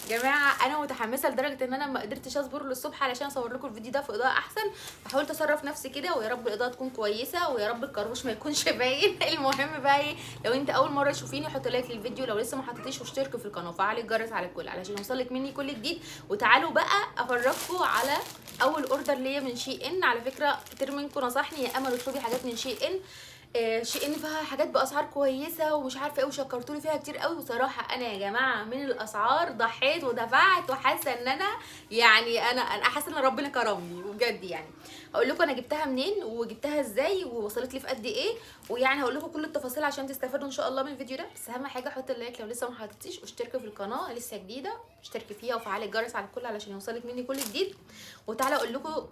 جماعة انا متحمسة لدرجة ان انا ما قدرتش اصبر للصبح علشان اصور لكم الفيديو ده في اضاءه احسن. فحاولت اصرف نفسي كده، ويا رب الاضاءة تكون كويسة ويا رب الكروش ما يكونش باين. المهم بقى ايه، لو انت اول مرة تشوفيني حط like للفيديو، لو لسه ما حطيتيش واشتركي في القناة وفعلي الجرس على الكل علشان يوصلك مني كل جديد. وتعالوا بقى افرجكم على اول order ليا من SHEIN. على فكرة كتير منكم نصحني يا امل اطلبي حاجات من SHEIN، SHEIN فيها حاجات باسعار كويسة ومش عارفه ايه، وشكرتولي فيها كتير قوي. وصراحة انا يا جماعة من الاسعار ضحيت ودفعت، وحاسه ان انا يعني انا حاسه ان ربنا كرمني بجد. يعني هقول لكم انا جبتها منين وجبتها ازاي ووصلت لي في قد ايه، ويعني هقول لكم كل التفاصيل عشان تستفادوا ان شاء الله من الفيديو ده. بس اهم حاجة حط ال like لو لسه ما حطيتيش، واشتركي في القناة لسه جديدة اشتركي فيها وفعلي الجرس على الكل علشان يوصلك مني كل جديد. وتعالى اقول لكم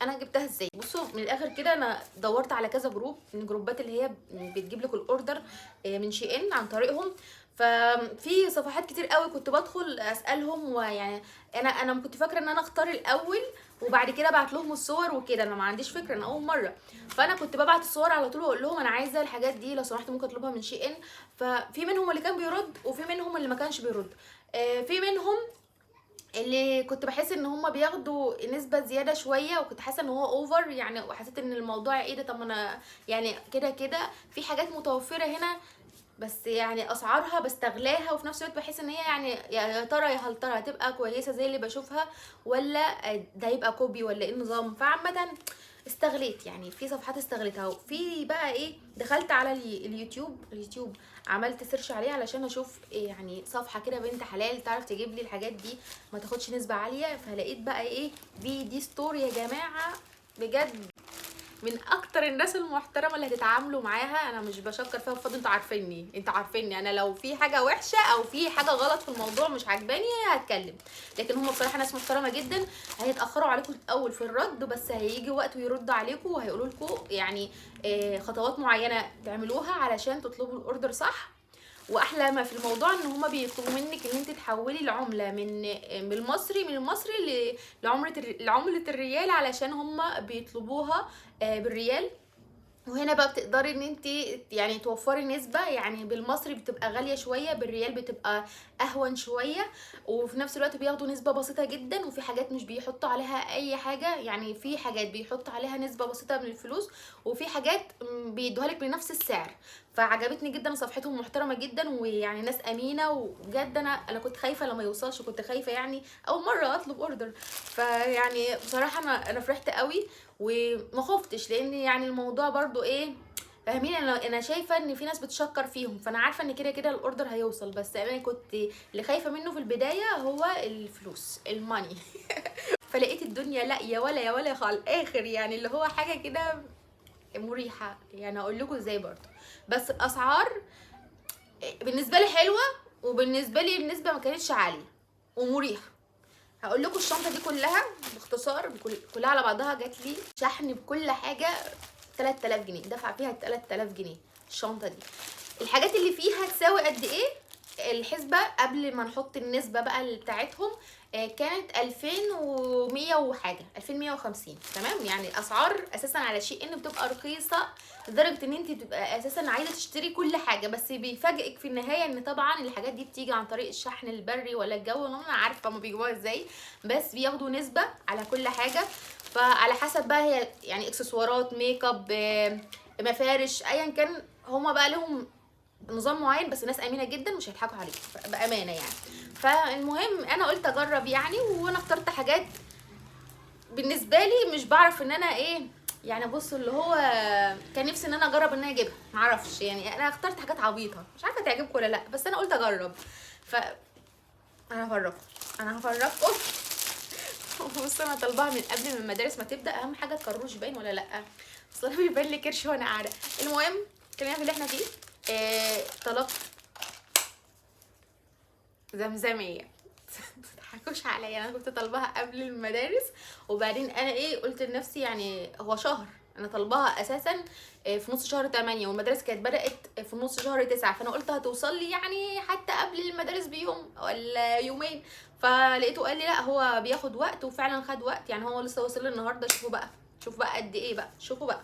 انا جبتها ازاي. بصوا من الاخر كده انا دورت على كذا group من الجروبات اللي هي بتجيب لك ال order من SHEIN عن طريقهم. ففي صفحات كتير قوي كنت بدخل اسالهم، ويعني انا كنت فاكره ان انا اختار الاول وبعد كده ابعت لهم الصور وكده، انا ما عنديش فكرة، انا اول مرة. فانا كنت ببعت الصور على طول واقول لهم انا عايزه الحاجات دي لو سمحت ممكن اطلبها من SHEIN. ففي منهم اللي كان بيرد وفي منهم اللي ما كانش بيرد. في منهم اللي كنت بحس ان هما بياخدوا نسبة زيادة شوية، وكنت حاسة ان هو over يعني، وحسيت ان الموضوع ايه ده، طب ما انا يعني كده كده في حاجات متوفرة هنا بس يعني اسعارها بستغلاها، وفي نفس الوقت بحس ان هي يعني يا ترى يا هل ترى هتبقى كويسة زي اللي بشوفها ولا ده يبقى copy ولا ايه النظام. فعامة استغليت يعني، في صفحات استغلتها. وفي بقى ايه، دخلت على اليوتيوب عملت search عليه علشان اشوف إيه يعني صفحة كده بنت حلال تعرف تجيب لي الحاجات دي ما تاخدش نسبه عالية. فلقيت بقى ايه VD Store يا جماعة، بجد من اكتر الناس المحترمة اللي هتتعاملوا معاها. انا مش بشكر فيها بفضل، انتوا عارفيني انا لو في حاجة وحشة او في حاجة غلط في الموضوع مش عجباني هتكلم، لكن هم بصراحة ناس محترمه جدا. هيتاخروا عليكم الاول في الرد، بس هيجي وقت ويردوا عليكم وهيقولوا لكم يعني خطوات معينة تعملوها علشان تطلبوا ال order صح. واحلى ما في الموضوع ان هما بيطلبوا منك ان انت تحولي العملة من المصري لعمله الريال، علشان هما بيطلبوها بالريال. وهنا بقى بتقدري ان انت يعني توفري نسبة، يعني بالمصري بتبقى غالية شوية، بالريال بتبقى اهون شوية، وفي نفس الوقت بياخدوا نسبة بسيطة جدا. وفي حاجات مش بيحطوا عليها اي حاجة، يعني في حاجات بيحطوا عليها نسبة بسيطة من الفلوس، وفي حاجات بيدوها لك بنفس السعر. فعجبتني جدا صفحتهم، محترمة جدا ويعني ناس امينة. وبجد انا كنت خايفة لما يوصلش، كنت خايفة يعني اول مرة اطلب order. فيعني بصراحة انا فرحت قوي وما خفتش، لان يعني الموضوع برضو ايه، فاهمين، انا شايفه ان في ناس بتشكر فيهم، فانا عارفه ان كده كده ال order هيوصل. بس انا كنت اللي خايفة منه في البداية هو الفلوس، ال money. فلقيت الدنيا لا يا ولا يا ولا على الاخر، يعني اللي هو حاجة كده مريحه. يعني اقول لكم ازاي برضو، بس الاسعار بالنسبة لي حلوة، وبالنسبة لي النسبة ما كانتش عالية ومريحه. هقول لكم الشنطة دي كلها باختصار، كلها على بعضها جات لي شحن بكل حاجة 3000 جنيه، دفع فيها 3000 جنيه الشنطة دي. الحاجات اللي فيها تساوي قد ايه الحسبة قبل ما نحط النسبة بقى اللي بتاعتهم، كانت 2100 وحاجه، 2150. تمام، يعني اسعار اساسا على SHEIN بتبقى رخيصة لدرجة ان انت بتبقى اساسا عايزه تشتري كل حاجة، بس بيفاجئك في النهاية ان طبعا الحاجات دي بتيجي عن طريق الشحن البري ولا الجو، انا عارفه ما بيجيبوها ازاي، بس بياخدوا نسبه على كل حاجة. فعلى حسب بقى هي يعني اكسسوارات، make up، مفارش، ايا كان، هما بقى لهم نظام معين، بس ناس امينه جدا مش هيضحكوا عليك بامانه يعني. فالمهم انا قلت اجرب يعني، وانا اخترت حاجات بالنسبة لي مش بعرف ان انا ايه يعني، بصوا اللي هو كان نفسي ان انا اجرب ان انا اجيبها، معرفش يعني، انا اخترت حاجات عبيطه مش عارفه تعجبكم ولا لا، بس انا قلت اجرب. ف انا هفرجكم، انا هفرجكم. بصوا انا طالباها من قبل ما المدارس ما تبدا، اهم حاجة الكروش باين ولا لا، اصل انا بيبان لي كرش وانا قاعدة. المهم خلينا في اللي احنا فيه. طلبت زمزميه، متضحكوش عليا، انا كنت طالباها قبل المدارس، وبعدين انا ايه قلت لنفسي يعني هو شهر، انا طالباها اساسا في نص شهر 8، والمدارس كانت بدات في نص شهر 9، فانا قلت هتوصل لي يعني حتى قبل المدارس بيوم ولا يومين. فلقيته قال لي لا هو بياخد وقت، وفعلا خد وقت، يعني هو لسه واصل لي النهارده. شوفوا بقى، شوفوا بقى قد ايه بقى، شوفوا بقى.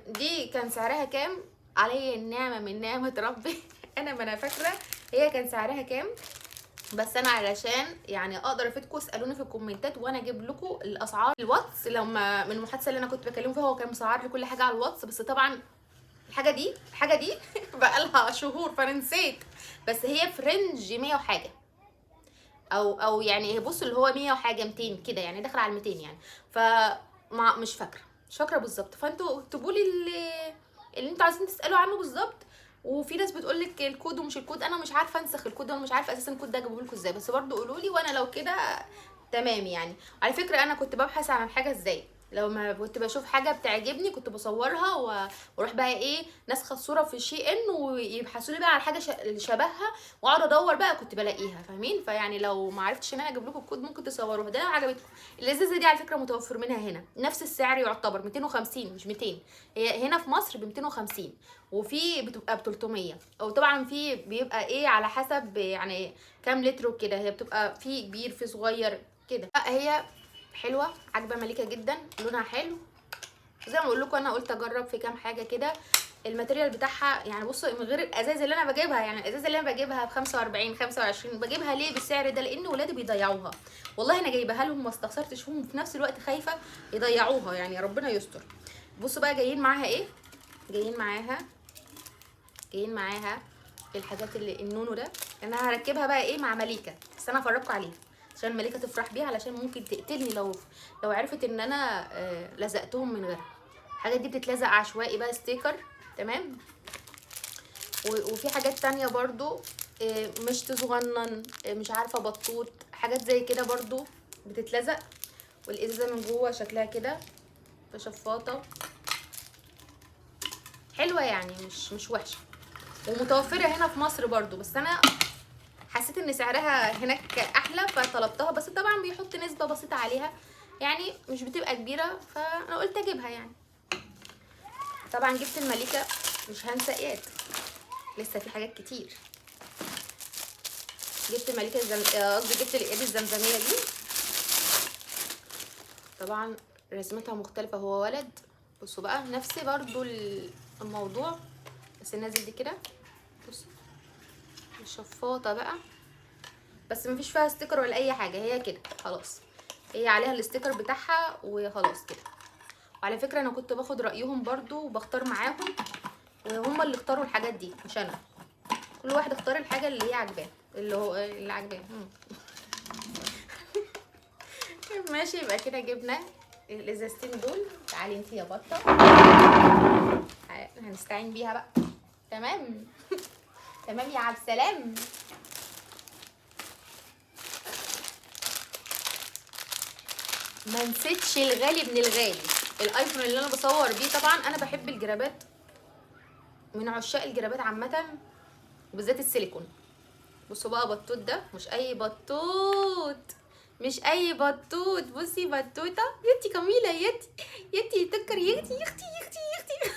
دي كان سعرها كام؟ علي النعمة من نعمه ربي. انا ما انا فاكره هي كان سعرها كام. بس انا علشان يعني اقدر افيدكم اسالوني في الكومنتات وانا اجيب لكم الاسعار. الواتس لما من المحادثة اللي انا كنت بكلمه فيها هو كان مسعر لي كل حاجة على الواتس، بس طبعا الحاجة دي بقالها شهور فانا نسيت، بس هي في range 100 وحاجه، او يعني بصوا اللي هو 100 وحاجه 200 كده يعني، داخله على 200 يعني، فما مش فاكره بالظبط. فانتوا اكتبوا لي اللي انتوا عايزين تسالوا عنه بالظبط. وفي ناس بتقول لك الكود ومش الكود، انا مش عارفه انسخ الكود، وانا مش عارفه اساسا الكود ده اجيبه لكم ازاي، بس برضو قولوا لي وانا لو كده تمام يعني. على فكرة انا كنت ببحث عن الحاجة ازاي، لو ما كنت بشوف حاجة بتعجبني كنت بصورها واروح بقى ايه نسخه الصورة في SHEIN ويبحثوا لي بقى على حاجة اللي شبهها، واقعد ادور بقى كنت بلاقيها، فاهمين؟ فيعني لو ما عرفتش ان انا اجيب لكم الكود ممكن تصوروها، ده لو عجبتكم. الازازه دي على فكرة متوفر منها هنا نفس السعر، يعتبر 250 مش 200، هي هنا في مصر ب 250 وفي بتبقى ب 300، او طبعا في بيبقى ايه على حسب يعني كام لتر وكده، هي بتبقى في كبير في صغير كده. لا هي حلوة، عاجبه مليكة جدا، لونها حلو زي ما بقول لكم. انا قلت اجرب في كام حاجة كده. ال material بتاعها يعني بصوا من غير الازاز اللي انا بجيبها، يعني الازاز اللي انا بجيبها ب 45 25، بجيبها ليه بالسعر ده؟ لان ولادي بيضيعوها، والله انا جايباها لهم ما استخسرتش فيهم، وفي نفس الوقت خايفة يضيعوها، يعني ربنا يستر. بصوا بقى جايين معاها ايه، جايين معاها الحاجات اللي النونو ده، انا هركبها بقى ايه مع مليكة، بس انا هفرجكم عليها عشان مليكة تفرح بيها، علشان ممكن تقتلني لو عرفت ان انا لزقتهم من غيرها. الحاجات دي بتتلزق عشوائي بقى sticker، تمام. وفي حاجات تانية برضو، مشط صغنن، مش عارفة بطوط، حاجات زي كده برضو بتتلزق. والازازة من جوه شكلها كده بشفاطة حلوة يعني، مش وحشة، ومتوفرة هنا في مصر برضو، بس انا حسيت ان سعرها هناك احلى فطلبتها، بس طبعا بيحط نسبة بسيطة عليها يعني مش بتبقى كبيرة، فانا قلت اجيبها يعني. طبعا جبت الملكة، مش هنسى اياد، لسه في حاجات كتير. جبت الملكة قصدي جبت الاياد الزمزمية دي، طبعا رسمتها مختلفة، هو ولد. بصوا بقى نفس برضو الموضوع، بس نازل دي كده. بصوا الشفاطة بقى، بس مفيش فيها sticker ولا اي حاجة، هي كده خلاص، هي عليها ال sticker بتاعها وخلاص كده. وعلى فكرة انا كنت باخد رأيهم برضو وبختار معاهم، وهم اللي اختاروا الحاجات دي مش انا، كل واحد اختار الحاجة اللي هي عاجباه، اللي هو اللي عاجباه. ماشي، يبقى كده جبنا الازازتين دول. تعالي انتي يا بطة، هنستعين بيها بقى. تمام تمام يا عبد السلام. ما نسيتش الغالي ابن الغالي، الايفون اللي انا بصور بيه. طبعا انا بحب الجرابات، من عشاق الجرابات عامة، وبالذات السيليكون. بصوا بقى بطوط ده مش اي بطوط، مش اي بطوط. بصي بطوطة يتي كميلة، يتي يتي تكر، يتي يختي يختي يختي.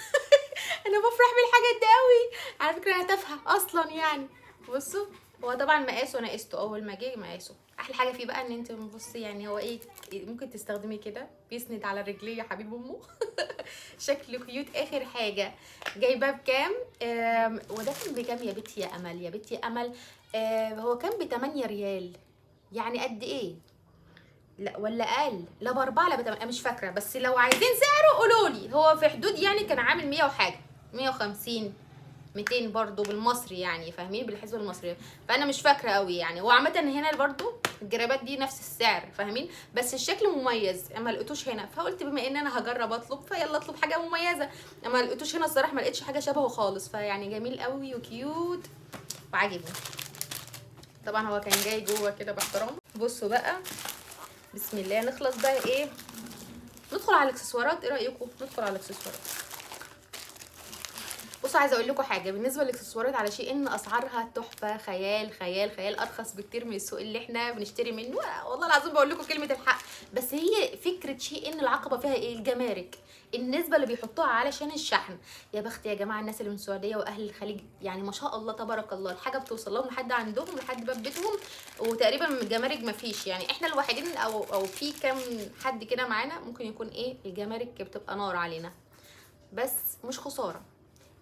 انا بفرح بالحاجات دي قوي على فكرة، انا تافهة اصلا يعني. بصوا هو طبعا مقاسه، انا قسته اول ما جه مقاسه. احلى حاجة فيه بقى ان انت بصي يعني هو ايه، ممكن تستخدميه كده، بيسند على رجليه يا حبيب امه. شكله cute. اخر حاجة جايباه بكام؟ وده كان بكام يا بنتي يا امل؟ يا بنتي يا امل، هو كان ب8 ريال، يعني قد ايه؟ لا ولا اقل، لا ب4 لا ب8، مش فاكره، بس لو عايزين سعره قولوا لي. هو في حدود يعني كان عامل 100 وحاجه، 150 200 برضو بالمصري يعني، فاهمين؟ بالحسبه المصرية، فانا مش فاكره قوي يعني. وعامة هنا برضو الجرابات دي نفس السعر، فاهمين؟ بس الشكل مميز، ما لقيتوش هنا، فقلت بما ان انا هجرب اطلب فيلا اطلب حاجة مميزة. ما لقيتوش هنا الصراحة، ما لقيتش حاجة شبهه خالص، فيعني جميل قوي و cute وعاجبني. طبعا هو كان جاي جوه كده باحترام. بصوا بقى بسم الله، نخلص بقى ايه، ندخل على الاكسسوارات. ايه رايكم ندخل على الاكسسوارات؟ بصوا عايزه اقول لكم حاجة بالنسبة للاكسسوارات على SHEIN، اسعارها تحفة، خيال خيال خيال، ارخص بكتير من السوق اللي احنا بنشتري منه، والله العظيم بقول لكم كلمة الحق. بس هي فكرة SHEIN العقبة فيها ايه؟ الجمارك، النسبة اللي بيحطوها علشان الشحن. يا بخت يا جماعة الناس اللي من السعودية واهل الخليج، يعني ما شاء الله تبارك الله، الحاجة بتوصل لهم لحد عندهم، لحد باب بيتهم، وتقريبا من الجمارك ما فيش. يعني احنا الوحيدين او في كام حد كده معانا ممكن يكون ايه، الجمارك بتبقى نار علينا، بس مش خسارة.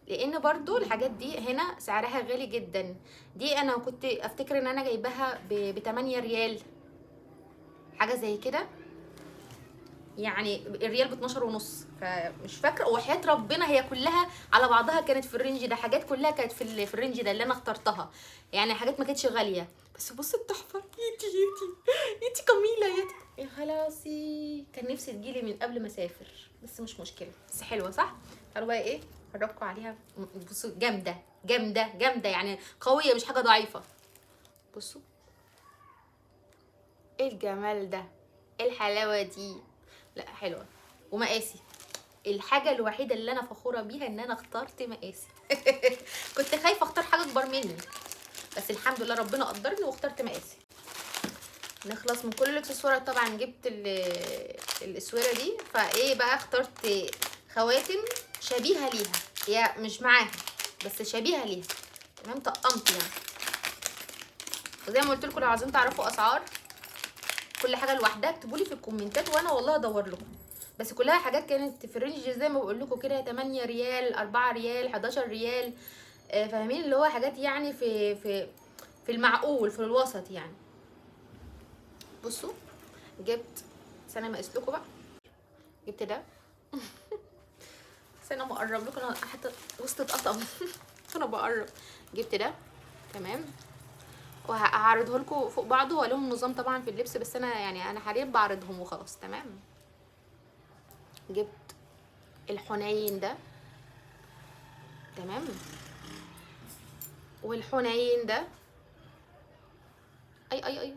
لان برضو الحاجات دي هنا سعرها غالي جدا. دي انا كنت افتكر ان انا جايباها ب 8 ريال، حاجة زي كده يعني، الريال ب 12 ونص، فمش فاكره وحياه ربنا هي كلها على بعضها كانت في ال range ده، حاجات كلها كانت في ال range ده اللي انا اخترتها، يعني حاجات ما كانتش غالية. بس بص التحفة، يتي يتي يتي كميلة يتي، يا خلاصي كان نفسي تجيلي من قبل ما اسافر، بس مش مشكلة، بس حلوة صح؟ تعالوا بقى ايه افرجكم عليها. بصوا جامدة جامدة جامدة، يعني قوية مش حاجة ضعيفة. بصوا ايه الجمال ده، ايه الحلاوة دي، لا حلوة ومقاسي. الحاجة الوحيدة اللي انا فخورة بيها ان انا اخترت مقاسي. كنت خايفة اختار حاجة اكبر مني، بس الحمد لله ربنا قدرني واخترت مقاسي. نخلص من كل الاكسسوارات. طبعا جبت الاسوره دي، فايه بقى اخترت خواتم شبيهه ليها، هي مش معاها بس شبيهه ليها، تمام، طقمت يعني. وزي ما قلت لكم لو عايزين تعرفوا اسعار كل حاجة لوحدها اكتبوا لي في الكومنتات وانا والله ادور لكم. بس كلها حاجات كانت في ال range زي ما بقول لكم كده، 8 ريال، 4 ريال، 11 ريال، فاهمين، اللي هو حاجات يعني في في في المعقول، في الوسط يعني. بصوا جبت سنة ما اقيس لكم بقى، جبت ده سنة ما اقرب لكم، انا حتى وسط اتقطم انا بقرب. جبت ده، تمام، وهعرضه لكم فوق بعضه، ولهم نظام طبعا في اللبس، بس انا يعني انا حاليا بعرضهم وخلاص، تمام. جبت الحنين ده، تمام، والحنين ده، اي اي اي،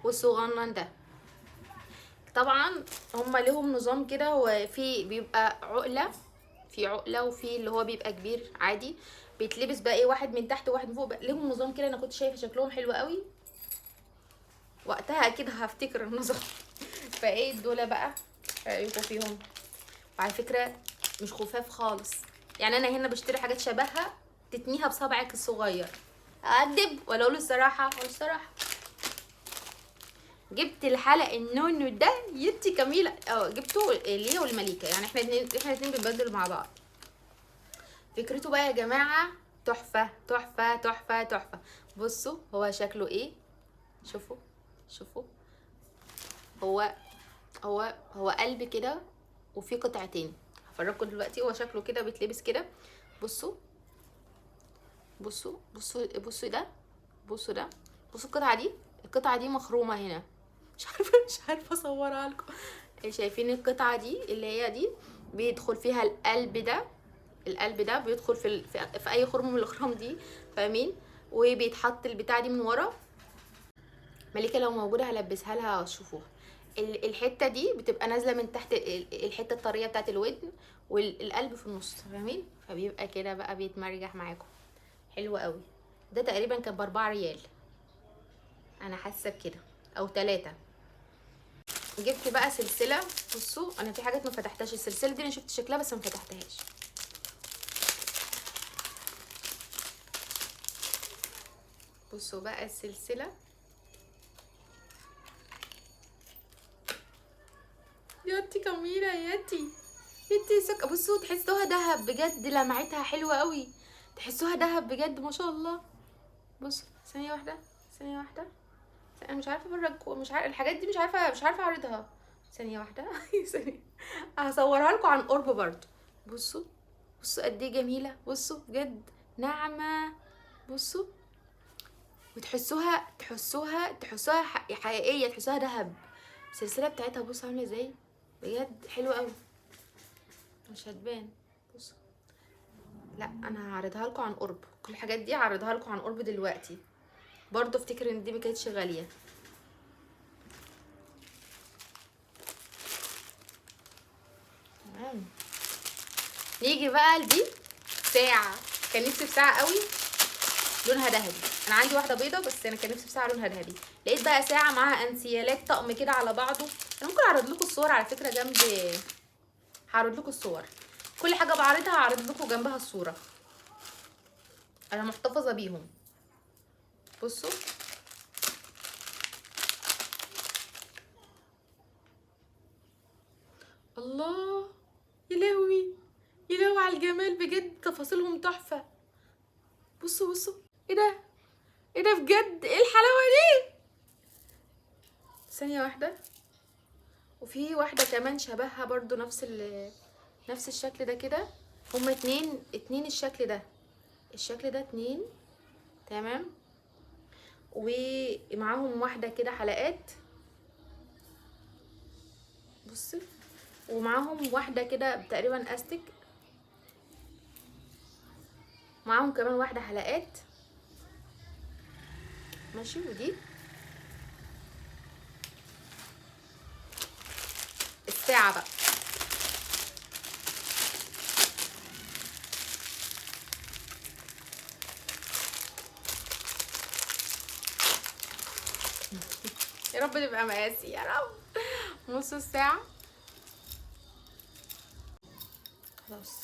والصغنن ده. طبعا هما لهم نظام كده، وفي بيبقى عقله، في عقله، وفي اللي هو بيبقى كبير عادي بيتلبس بقى ايه، واحد من تحت وواحد من فوق، لهم نظام كده. انا كنت شايفه شكلهم حلو قوي وقتها، اكيد هفتكر النظام. فايه دول بقى رايكم فيهم؟ وعلى فكرة مش خفاف خالص، يعني انا هنا بشتري حاجات شبهها تتنيها بصبعك الصغير، اكدب ولا اقول الصراحة؟ اقول الصراحة. جبت الحلق النونو ده يدي كميلة، جبته ليا والمليكه، يعني احنا اتنين بنبدل مع بعض. فكرته بقى يا جماعة تحفة تحفة تحفة تحفة. بصوا هو شكله ايه، شوفوا شوفوا، هو هو هو قلب كده وفي قطعتين، هفرجكم دلوقتي. هو شكله كده بيتلبس كده، بصوا بصوا بصوا بصوا ده، بصوا ده، بصوا القطعة دي، القطعة دي مخرومه هنا، مش عارفه اصورها لكم. شايفين القطعة دي اللي هي دي بيدخل فيها القلب ده، القلب ده بيدخل في اي خرم من الاخرام دي، فاهمين؟ وبيتحط البتاع دي من ورا. مليكة لو موجودة هلبسها لها شوفوها. الحتة دي بتبقى نازله من تحت الحتة الطريه بتاعت الودن، والقلب في النص، فاهمين؟ فبيبقى كده بقى بيتمرجح معاكم، حلو قوي. ده تقريبا كان ب4 ريال، انا حاسه بكده، او 3. جبت بقى سلسلة. بصوا انا في حاجات ما فتحتهاش، السلسلة دي انا شفت شكلها بس ما فتحتهاش. بصوا بقى السلسلة، ياتي كميلة، ياتي ياتي سك. بصوا تحسوها دهب بجد، لمعتها حلوة قوي، تحسوها دهب بجد ما شاء الله. بصوا ثانية واحدة، ثانية واحدة، انا مش عارفه افرجكم، مش عارفه الحاجات دي، مش عارفه اعرضها. ثانية واحدة ثانية هصورها لكم عن قرب برضو. بصوا بصوا قد ايه جميلة، بصوا بجد ناعمة، بصوا وتحسوها تحسوها تحسوها حقيقية، تحسوها دهب. السلسلة بتاعتها بصوا عامله ازاي، بجد حلوة قوي، مش هتبان. بصوا لا انا هعرضها لكم عن قرب، كل الحاجات دي هعرضها لكم عن قرب دلوقتي. برضو افتكر ان دي ما كانتش غالية. تمام، نيجي بقى لدي ساعة، كان نفسي في ساعة قوي لونها ذهبي. انا عندي واحدة بيضة بس انا كان نفسي في ساعة لونها ذهبي. لقيت بقى ساعة معاها انسيالات طقم كده على بعضه. انا ممكن اعرض لكم الصور على فكرة جنب، هعرض لكم الصور، كل حاجة بعرضها هعرض لكم جنبها الصورة، انا محتفظة بيهم. بصوا الله، يا لهوي تفاصيلهم تحفة. بصوا بصوا ايه ده، ايه ده بجد، ايه الحلاوة دي. ثانية واحدة، وفي واحدة كمان شبهها برضو نفس الشكل ده كده. هما اتنين الشكل ده، الشكل ده 2، تمام. ومعاهم واحدة كده حلقات، بصي، ومعاهم واحدة كده تقريبا استك، معاهم كمان واحدة حلقات، ماشي. ودي الساعة بقى. يا رب تبقى مقاسي يا رب. نص الساعة خلاص.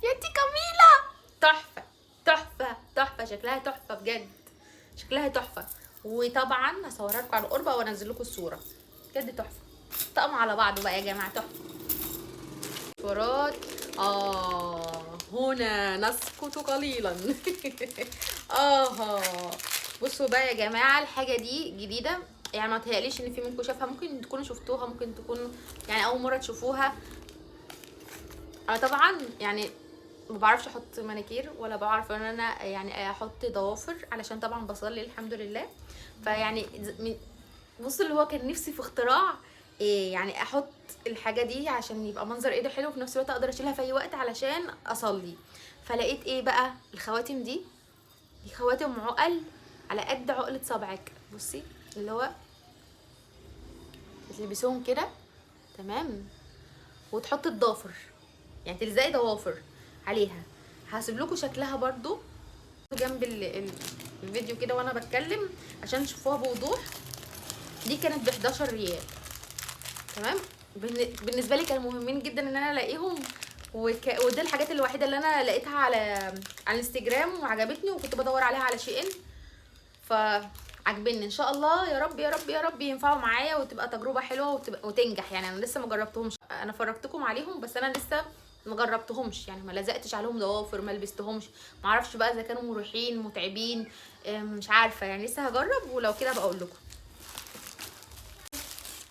يا تي كميلة، تحفة تحفة تحفة، شكلها تحفة بجد، شكلها تحفة. وطبعا هصورها لكم على القربة وانزل لكم الصورة، بجد تحفة. طقم على بعضه بقى يا جماعة، تحفة. صورات. هنا نسكت قليلا. بصوا بقى يا جماعة، الحاجة دي جديدة، يعني ما تهيأليش ان في منكم شافها، ممكن تكونوا شفتوها، ممكن تكونوا يعني اول مرة تشوفوها. انا طبعا يعني ما بعرفش احط مانيكير، ولا بعرف ان انا يعني احط ضوافر، علشان طبعا بصلي الحمد لله. فيعني بصوا اللي هو كان نفسي في اختراع إيه، يعني احط الحاجة دي عشان يبقى منظر ايدي حلو، وفي نفس الوقت اقدر اشيلها في اي وقت علشان اصلي. فلقيت ايه بقى الخواتم دي، دي خواتم عقل على قد عقله صبعك، بصي اللي هو تلبسوهم كده، تمام، وتحط الضافر، يعني تلزقي ضوافر عليها. هسيب لكم شكلها برضو جنب الفيديو كده وانا بتكلم عشان تشوفوها بوضوح. دي كانت ب 11 ريال، تمام. بالنسبة لي كانوا مهمين جدا ان انا الاقيهم، ودي الحاجات الوحيدة اللي انا لقيتها على الانستجرام وعجبتني، وكنت بدور عليها على شي ان، فعجبني. ان شاء الله يا رب يا رب يا رب ينفعوا معايا وتبقى تجربه حلوة وتنجح. يعني انا لسه ما جربتهمش، انا فرجتكم عليهم بس انا لسه ما جربتهمش، يعني ما لزقتش عليهم ضوافر، ما لبستهمش، ما اعرفش بقى اذا كانوا مريحين متعبين، مش عارفه، يعني لسه هجرب، ولو كده بقول لكم.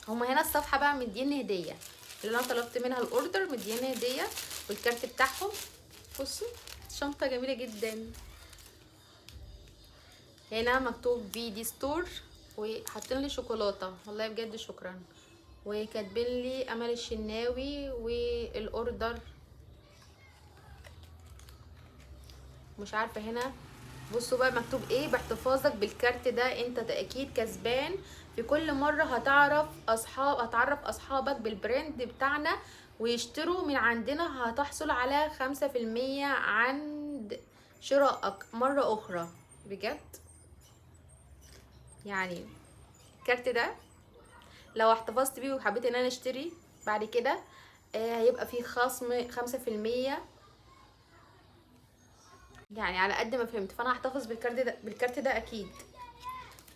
هما هنا الصفحة بقى مديني هديه، اللي انا طلبت منها ال order مديني هديه، والكارت بتاعهم. بصوا شنطه جميلة جدا، هنا مكتوب في دي store، وحاطين لي شوكولاتة، والله بجد شكرا، وكاتبين لي امل الشناوي وال order، مش عارفه هنا. بصوا بقى مكتوب ايه: باحتفاظك بالكارت ده انت اكيد كسبان، في كل مرة هتعرف اصحابك بال brand بتاعنا ويشتروا من عندنا، هتحصل على 5% عند شرائك مرة اخرى. بجد يعني الكارت ده لو احتفظت بيه وحبيت ان انا اشتري بعد كده، هيبقى فيه خصم 5%، يعني على قد ما فهمت. فانا هحتفظ بالكارت ده اكيد.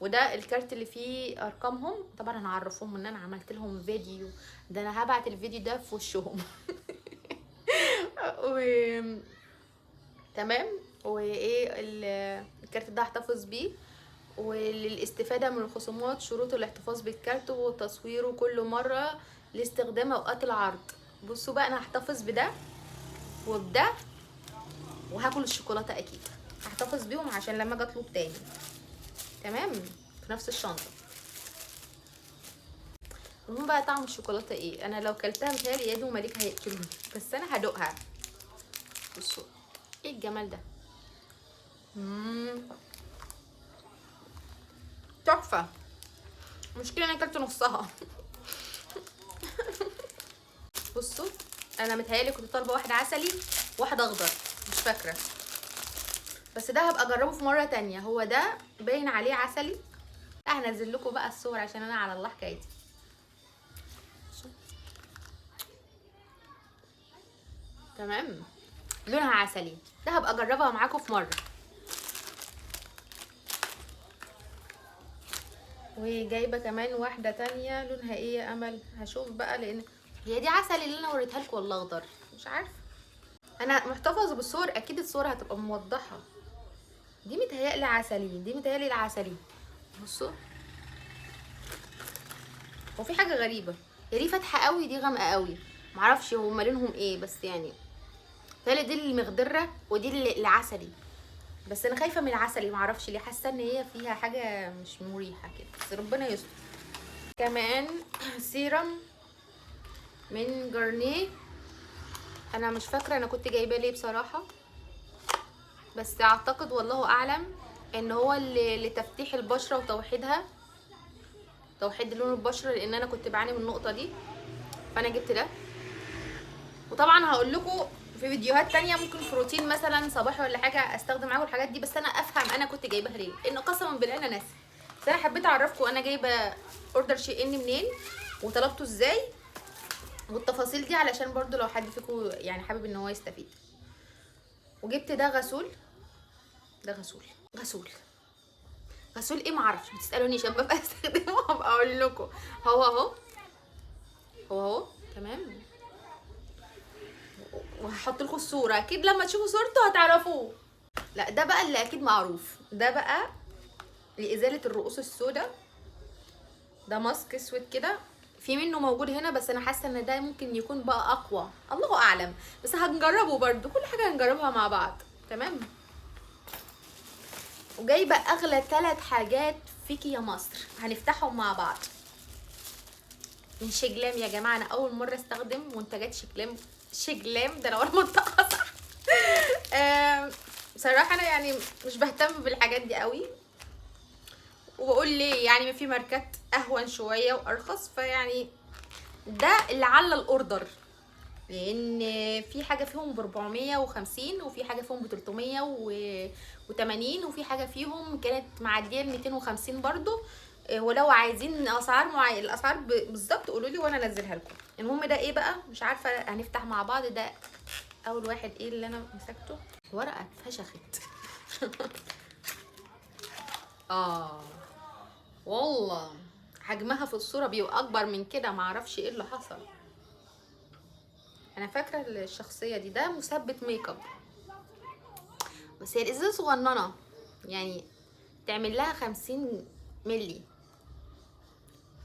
وده الكارت اللي فيه ارقامهم، طبعا انا هعرفهم ان انا عملت لهم فيديو، ده انا هبعت الفيديو ده في وشهم. تمام. وايه الكارت ده هحتفظ بيه، وللاستفاده من الخصومات شروط الاحتفاظ بالكارت وتصويره كل مرة لاستخدام اوقات العرض. بصوا بقى انا هحتفظ بده وبده، وهاكل الشوكولاتة اكيد، هحتفظ بيهم عشان لما اجي اطلب تاني، تمام، في نفس الشنطة. المهم بقى طعم الشوكولاتة ايه، انا لو كلتها متهيألي اياد ومليك هيقتلوني، بس انا هدوقها. بصوا ايه الجمال ده، تحفة. المشكلة انا اكلت نصها. بصوا انا متهيألي كنت طالبه واحدة عسلي واحدة اخضر، مش فاكره، بس ده هبقى اجربه في مرة تانية. هو ده باين عليه عسلي، هنزل لكم بقى الصور عشان انا على الله حكايتي. تمام، لونها عسلي، ده هبقى اجربها معاكم في مرة. وجايبه كمان واحدة تانية لونها ايه يا امل؟ هشوف بقى، لان هي دي عسل اللي انا وريتها لكم ولا اخضر مش عارفه. انا محتفظة بالصور، اكيد الصور هتبقى موضحة. دي متهيألي عسلي، دي متهيألي العسلي. بصوا هو في حاجة غريبة، هي دي فاتحة قوي دي غامقه قوي، معرفش هما لونهم ايه، بس يعني متهيألي دي المخضره ودي العسلي، بس انا خايفة من العسلي معرفش ليه، حاسه ان هي فيها حاجة مش مريحه كده، بس ربنا يستر. كمان سيرم من جارنيه، انا مش فاكره انا كنت جايباه ليه بصراحة، بس اعتقد والله اعلم ان هو لتفتيح البشرة وتوحيدها، توحيد لون البشرة، لان انا كنت بعاني من النقطة دي، فانا جبت ده. وطبعا هقول لكم في فيديوهات تانية ممكن في روتين مثلا صباحي ولا حاجة استخدم معاكم الحاجات دي، بس انا افهم انا كنت جايباها ليه، لان قسما بالله انا ناسي. بس انا حبيت اعرفكم انا جايبه order SHEIN منين وطلبته ازاي والتفاصيل دي، علشان برضو لو حد فيكم يعني حابب ان هو يستفيد. وجبت ده غسول، ده غسول غسول غسول ايه معرفش، ما تسالونيش اما ابقى استخدمه هبقى اقول لكم. هو اهو، هو اهو تمام. وهحط لكم الصورة اكيد لما تشوفوا صورته هتعرفوه. لا ده بقى اللي اكيد معروف، ده بقى لازالة الرؤوس السوداء، ده ماسك اسود كده، في منه موجود هنا، بس انا حاسه ان ده ممكن يكون بقى اقوى، الله اعلم، بس هنجربه برضو، كل حاجة هنجربها مع بعض تمام. وجايبه اغلى 3 حاجات فيكي يا مصر، هنفتحهم مع بعض من SHEGLAM. يا جماعة انا اول مرة استخدم منتجات SHEGLAM، SHEGLAM ده لو انا منطقة صح. بصراحة انا يعني مش بهتم بالحاجات دي قوي، وبقول ليه يعني في ماركات اهون شوية وارخص، فيعني ده اللي على ال order، لان في حاجة فيهم ب 450، وفي حاجة فيهم ب 380، وفي حاجة فيهم كانت معدية ب 250 برضو. ولو عايزين اسعار معينة، الاسعار بالظبط قولوا لي وانا انزلها لكم. المهم ده ايه بقى مش عارفه، هنفتح مع بعض. ده اول واحد ايه اللي انا مسكته، ورقة اتفشخت. والله حجمها في الصورة بيبقى اكبر من كده، معرفش ايه اللي حصل. انا فاكره الشخصية دي، ده مثبت ميك اب، بس هي الازازه صغننه يعني تعمل لها 50 ملي،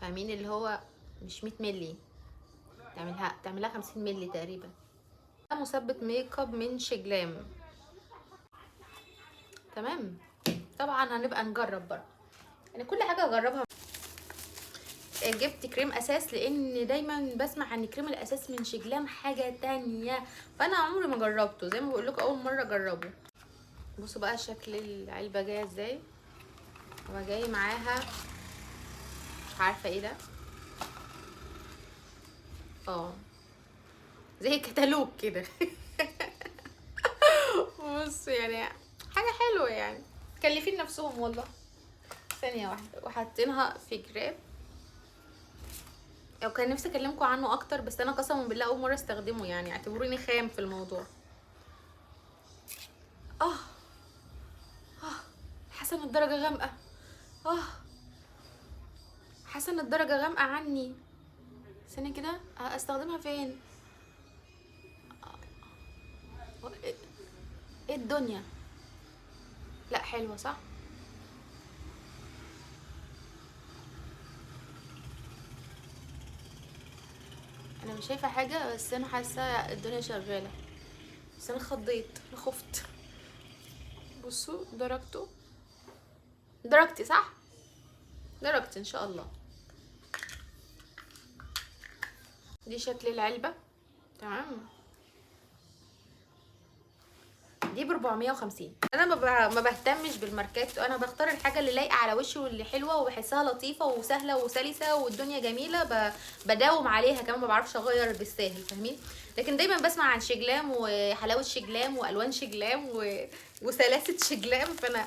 فاهمين اللي هو مش 100 ملي، تعملها 50 ملي تقريبا. ده مثبت ميك اب من SHEGLAM تمام. طبعا هنبقى نجرب برضه، يعني كل حاجة هجربها. جبت كريم اساس، لان دايما بسمع عن كريم الاساس من SHEGLAM حاجة تانية، فانا عمري ما جربته، زي ما بقول لكم اول مرة اجربه. بصوا بقى شكل العلبة جاية ازاي، هو جاي معاها مش عارفه ايه ده، زي كتالوج كده. بصوا يعني حاجة حلوة، يعني مكلفين نفسهم والله. ثانية واحدة، وحاطينها في جراب. او كان نفسي اكلمكم عنه اكتر، بس انا قسما بالله اول مرة استخدمه، يعني اعتبروني خام في الموضوع. حاسه ان الدرجة غامقه، حاسه ان الدرجة غامقه عني. ثانية كده، استخدمها فين؟ ايه الدنيا؟ لا حلوة صح؟ انا مش شايفه حاجة، بس انا حاسه الدنيا شغالة، بس انا خضيت، انا خفت. بصوا درجته، درجتي صح؟ درجتي ان شاء الله. دي شكل العلبة تمام. دي ب 450. انا ما بهتمش بالماركات، انا بختار الحاجة اللي لايقة على وشي واللي حلوة وبحسها لطيفة وسهلة وسلسه والدنيا جميلة، بداوم عليها كمان، ما بعرفش اغير بالساهل، فاهمين؟ لكن دايما بسمع عن SHEGLAM وحلاوة SHEGLAM والوان SHEGLAM وسلاسه SHEGLAM، فانا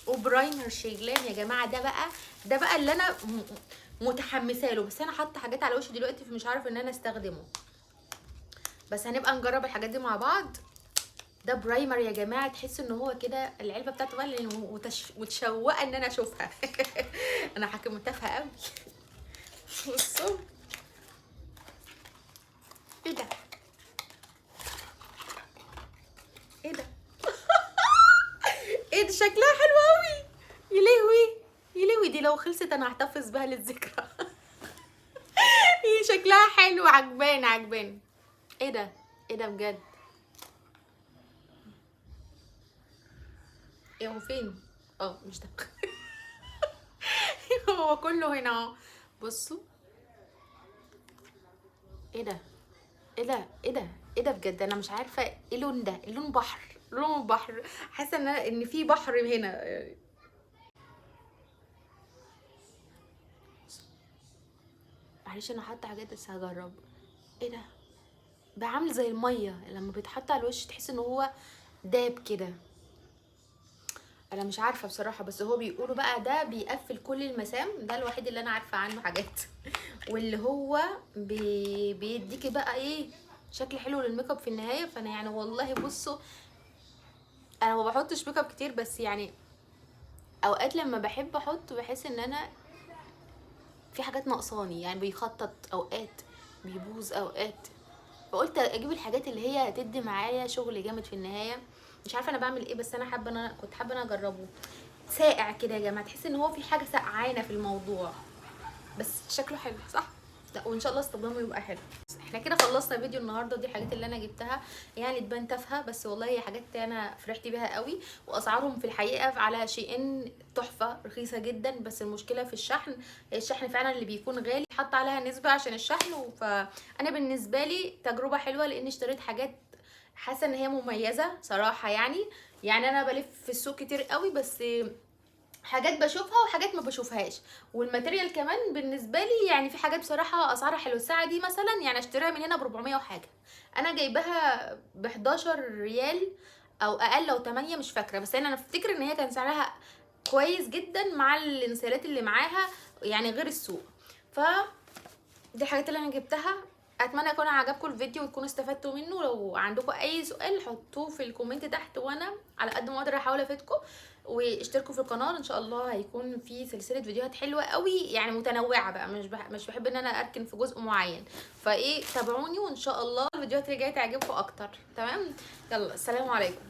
و primer SHEGLAM يا جماعة، ده بقى اللي انا متحمسة له، بس انا حاطه حاجات على وشي دلوقتي فمش عارفه ان انا استخدمه، بس هنبقى نجرب الحاجات دي مع بعض. ده primer يا جماعة، تحس ان هو كده العلبة بتاعته بقى اللي متشوقة ان انا اشوفها. انا حاكم تافهة قوي. بصوا ايه ده، ايه ده، ايه ده، شكلها حلو قوي. يلهوي يلهوي، دي لو خلصت انا هحتفظ بها للذكرى. هي شكلها حلو، عجباني عجباني. ايه ده، ايه ده بجد، ايه هو فين؟ مش ده. هو كله هنا اهو. بصوا ايه ده، ايه ده، ايه ده، ايه ده بجد، انا مش عارفه ايه اللون ده، اللون بحر، لون بحر، حاسه ان في بحر هنا. معلش انا حاطه حاجات بس هجرب. ايه ده بقى، عامل زي المية لما بيتحط على الوش، تحس ان هو داب كده. انا مش عارفه بصراحة، بس هو بيقولوا بقى ده بيقفل كل المسام، ده الوحيد اللي انا عارفه عنه حاجات. واللي هو بيديكي بقى ايه، شكل حلو للميك اب في النهاية. فانا يعني والله بصوا، انا ما بحطش ميك اب كتير، بس يعني اوقات لما بحب احط بحس ان انا في حاجات ناقصاني، يعني بيخطط اوقات، بيبوظ اوقات، فقلت اجيب الحاجات اللي هي هتدي معايا شغل جامد في النهاية. مش عارفه انا بعمل ايه، بس انا حابة، انا كنت حابة انا اجربه. ساقع كده يا جماعة، تحس ان هو في حاجة سقعانه في الموضوع، بس شكله حلو صح؟ لا وان شاء الله استخدامه يبقى حلو. احنا كده خلصنا فيديو النهارده، دي الحاجات اللي انا جبتها، يعني تبان تافهة بس والله هي حاجات انا فرحت بيها قوي، واسعارهم في الحقيقة على SHEIN تحفة، رخيصة جدا، بس المشكلة في الشحن، الشحن فعلا اللي بيكون غالي، حط عليها نسبه عشان الشحن. فانا بالنسبة لي تجربه حلوة، لان اشتريت حاجات حاسه ان هي مميزة صراحة. يعني انا بلف في السوق كتير قوي، بس حاجات بشوفها وحاجات ما بشوفهاش، وال material كمان بالنسبة لي يعني في حاجات بصراحة اسعارها حلوة. الساعة دي مثلا يعني اشتريها من هنا ب 400 وحاجه، انا جايباها ب 11 ريال او اقل او 8 مش فاكره، بس انا افتكر ان هي كان سعرها كويس جدا مع الانسيالات اللي معاها، يعني غير السوق. ف دي الحاجات اللي انا جبتها. اتمنى يكون عجبكم الفيديو وتكونوا استفدتوا منه. لو عندكم اي سؤال حطوه في ال comment تحت، وانا على قد ما اقدر احاول افيدكم. واشتركوا في القناة، ان شاء الله هيكون في سلسلة فيديوهات حلوة قوي، يعني متنوعة بقى، مش بحب ان انا اركن في جزء معين. فايه، تابعوني وان شاء الله الفيديوهات اللي جاية تعجبكم اكتر. تمام، يلا السلام عليكم.